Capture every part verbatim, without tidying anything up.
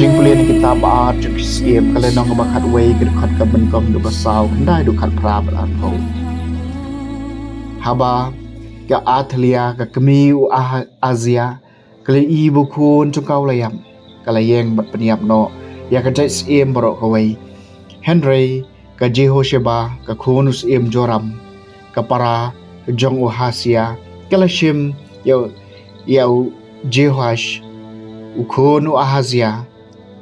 Jingpule na kitab ba ar jong ki Syiem, ka lynnong kaba khatwei, ka dkhot kaba nyngkong haduh ba saw, khyndai haduh khatphra bad arphew. Haba ka Athalia, ka kmie u Ahazia, ka la ïohi ba u khun jong ka u la ïap, ka la ïeng bad pynïap noh ïa ka jait syiem baroh kawei. Hynrei ka Jehosheba, ka khun u syiem Joram, ka para jong u Ahasia, ka la shim ïa u, ïa u Jehoash, u khun u Ahazia,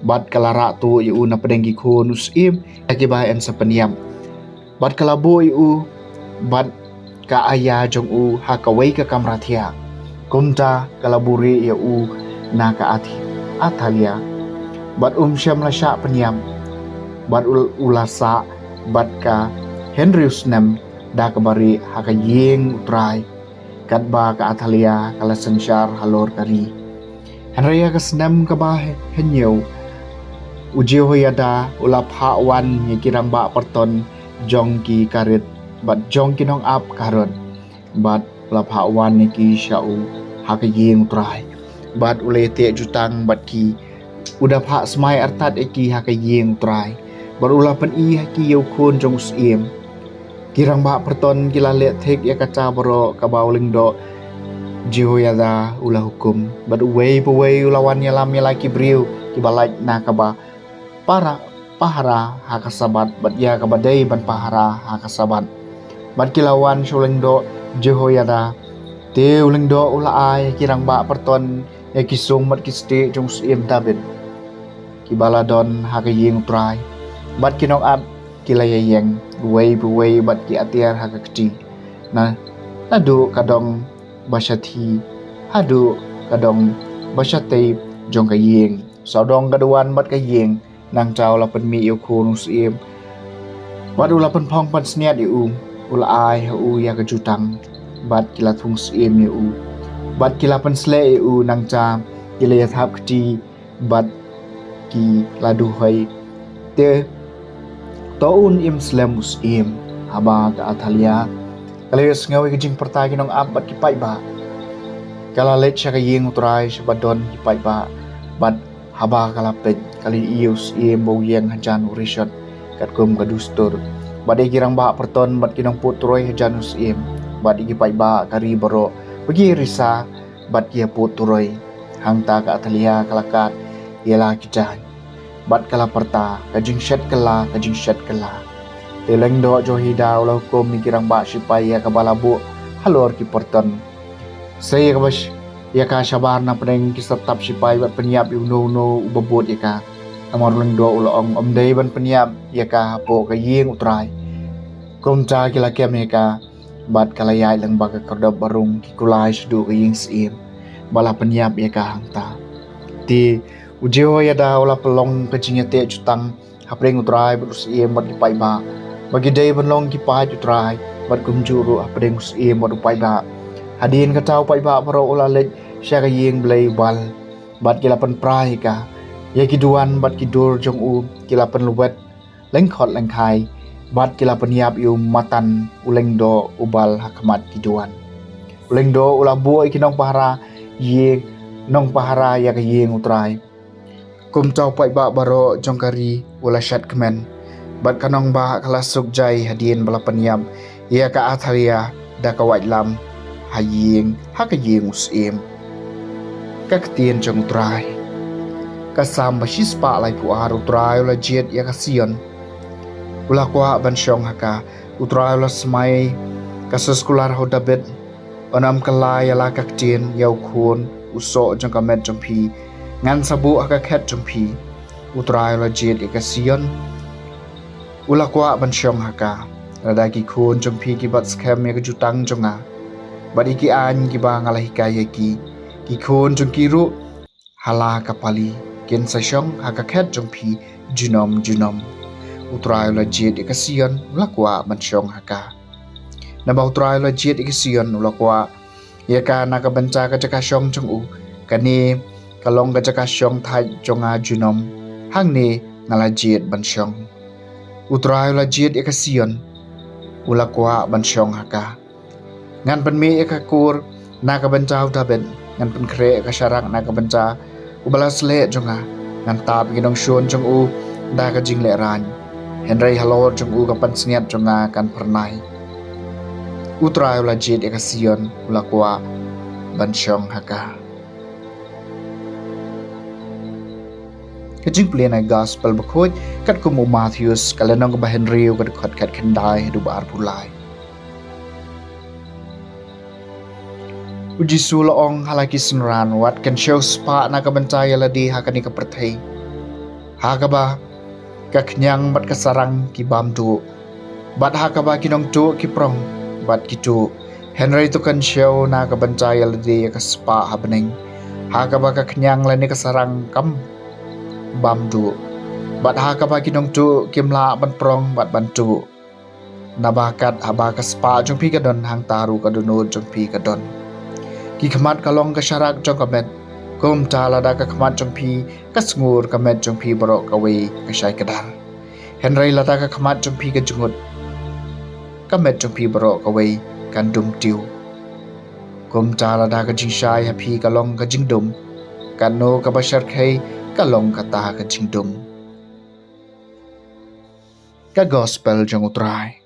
bad ka la rah tuh ïa u na pdeng ki khun u syiem, ïa kiba yn sa pynïap. Bad ka la buh ïa u bad ka aïa jong u ha kawei ka kamra thiah. Kumta ka la buhrieh ïa u na ka Athi-, Athalia. Bad um shym la shah pynïap. Bad u, u la sah bad ka hynriew snem da kaba rieh ha ka ïing U Trai, katba ka Athalia ka la synshar halor ka ri. Hynrei ha ka snem kaba hynñiew, u Jehoiada u la phah wan ïa ki rangbah pyrton jong ki Karit bad jong ki nongap Karit, bad u la phah wan ïa ki sha u ha ka ïing U Trai, bad u la ïateh jutang bad ki. U da phah smai artat ïa ki ha ka ïing U Trai, bad u la pyni ha ki ïa u khun jong u syiem. Ki rangbah pyrton ki la leh thik ïa kata baroh kaba u lyngdoh Jehoiada u la hukum. Bad uwei pa uwei u la wan ïalam ïa la ki briew kiba lait na kaba para, pahara ha ka Sabbath, bad ïa kaba dei ban pahara ha ka Sabbath. Bad ki la wan sha u lyngdoh Jehoiada. Te u lyngdoh u la ai ïa ki rangbah pyrton ïa ki sum bad ki stieh jong u syiem David, kiba la don ha ka ïing U Trai. Bad ki nongap ki la ïaïeng, uwei pa uwei bad ki atiar ha ka kti. Na, naduh ka dong ba shathie haduh ka dong ba shatei jong ka ïing. Sawdong ka duwan bad ka ïing, nangta u la pynmih ïa u khun u syiem. Bad u la pynphong pansngiat ïa u, u la ai ha u ïa ka jutang. Bad ki la thung syiem ïa u. Bad ki la pynsleh ïa u, nangta ki la ïathap kti bad ki la duhoi. Te to un im slem u syiem. Haba ka Athalia ka la ïohsngew ïa ka jingpyrta ki nongap bad ki paidbah, ka la leit sha ka ïing U Trai sha ba don ki paidbah. Bad haba ka la peit, ka la ïohi ïa u syiem ba u ïeng hajan u rishot, katkum ka dustur. Bad ïa ki rangbah pyrton bad ki nongput turoi hajan u syiem, bad ïa ki paidbah ka ri baroh ba ki risa bad ki ïa put turoi. Hangta ka Athalia ka la kad ïa la ki jaiñ, bad ka la pyrta, ka jingshet kylla, ka jingshet kylla. Te u lyngdoh Jehoiada u la hukum ïa ki rangbah sipai ïa kaba la buh halor ki pyrton. Sei ïa kaba sh-, ïa ka shabar na pdeng ki syrtap sipai bad pynïap ïa uno uno uba bud ïa ka. Namar u lyngdoh u la ong, ym dei ban pynïap ïa ka hapoh ka ïing U Trai. Kumta ki la kem ïa ka, bad ka la ïaid lyngba ka khyrdop ba rung, ki kulai shaduh ka ïing syiem, ba la pynïap ïa ka hangta. Te u Jehoiada u la pynlong ka jingïateh jutang hapdeng U Trai bad u syiem bad ki paidbah, ba ki dei ban long ki paid U Trai, bad kumjuh ruh hapdeng u syiem bad u paidbah. Hadien kata u paidbah baroh u la leit sha ka ïing blei u Baal, bad ki la pynpra ïa ka. Ïa ki duwan bad ki dur jong u ki la pynlwet lyngkhot lyngkhai, bad ki la pynïap ïa u Matan u lyngdoh u Baal ha khmat ki duwan. U lyngdoh u la buh ïa ki nongpahara ïing, nongpahara ïa ka ïing U Trai. Kumta u paidbah baroh jong ka ri u la shadkmen, bad ka nongbah ka la suk jai hadien ba la pynïap ïa ka Athalia da ka waitlam ha ïing, ha ka ïing u syiem. Ka ktien jong U Trai. Ka Salm ba shispah laiphew ar. U Trai u la jied ïa ka Sion, u la kwah ban shong ha ka. U Trai u la smai ka soskular ha u Dabid. Yn ym kylla ïa la ka ktien ïa u khun u soh jong ka met jong phi. Ngan sa buh ha ka khet jong phi. U Trai u la jied ïa ka Sion, u la kwah ban shong ha ka. Lada ki khun jong phi ki bat skhem ïa ka jutang jong nga, bad ïa ki aiñ kiba nga la hikai ïa ki, ki khun jong ki ruh ha la ka pali kin sa shong ha ka khet jong phi junom junom. U Trai u la jied ïa ka Sion, u la kwah ban shong ha ka. Naba U Trai u la jied ïa ka Sion, u la kwah ïa ka na ka bynta ka jaka shong jong u. Kane ka long ka jaka shong thait jong nga junom. Hangne nga la jied ban shong. U Trai u la jied ïa ka Sion, u la kwah ban shong ha ka. Ngan pynmih ïa ka kur na ka bynta u Dabid, ngan pynkhreh ïa ka sharak na ka bynta uba la sleh jong nga. Ngan tap ïa ki nongshun jong u da ka jinglehrain, hynrei halor jong u ka pansngiat jong nga kan phyrnai. U Trai u la jied ïa ka Sion, u la kwah ban shong ha ka. Ka jingpule na ka Gospel Bakhuid katkum u Mathaios, ka lynnong kaba hynriew, ka dkhot khatkhyndai haduh ba arphew lai. U Jisu u la ong ha la ki synran: Wat kynshew spah na ka bynta ïa lade ha kane ka pyrthei, ha kaba ka khñiang bad ka sarang ki bam duh, bad ha kaba ki nongtuh ki prong bad ki tuh. Hynrei to kynshew na ka bynta ïa lade ïa ka spah ha bneng, ha kaba ka khñiang lane ka sarang kam bam duh, bad ha kaba ki nongtuh kim lah ban prong bad ban tuh. Naba kat haba ka spah jong phi ka don, hangta ruh ka dohnud jong phi ka don. Ki khmat ka long ka sharak jong ka met. Kumta lada ka khmat jong phi ka sngur, ka met jong phi baroh kawei ka shai kdar. Hynrei lada ka khmat jong phi ka jngut, ka met jong phi baroh kawei kan dum tiew. Kumta lada ka jingshai ha phi ka long ka jingdum, kano kaba shyrkhei ka long kata ka jingdum. Ka Gospel jong U Trai.